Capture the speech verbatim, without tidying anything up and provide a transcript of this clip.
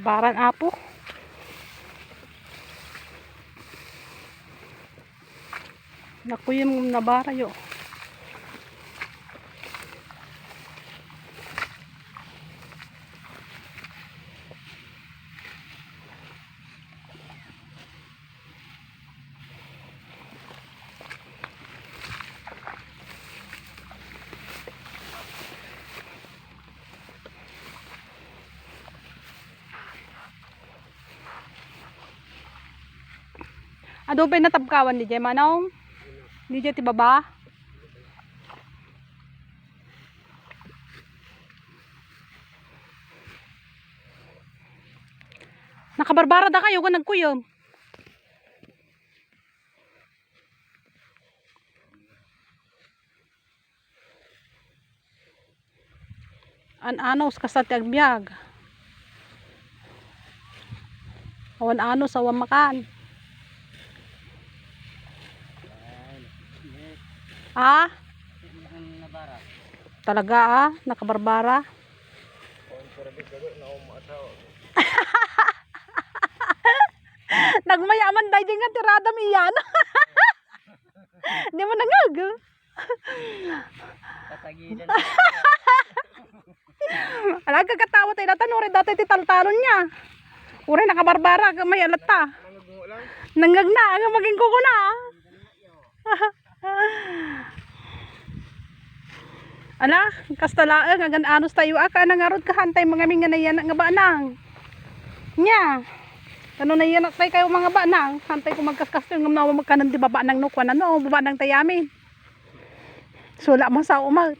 Baran, apo. Nakuyem nga nabara yo. Adu pay natabkawan diay, manong? Diay ti baba? Nakabarbara dakayo ken nagkuyem. An-anos kasta ti agbiag. Awan anos, awan makan. Ah? Talaga, ah? Nakabarbara? Nagmayaman daydi nga tiradam iyan. Di mo nangag. Patagilan. Ala, kagatawa tayo natan, uray dati ti taltalon niya. Uray nakabarbara, may alatta. Nangag na, ang maging kuko na. Ala, kasta laeng, agan-anos tayo, aka, nangarod ka, hantay mga minga na yan, nga banang. Nya. Kano na yan, tayo kayo mga banang, hantay ko magkaskasto, yung mga magkanan di babanang no, kuwan ano, babanang tayamin. Sula man sa umat.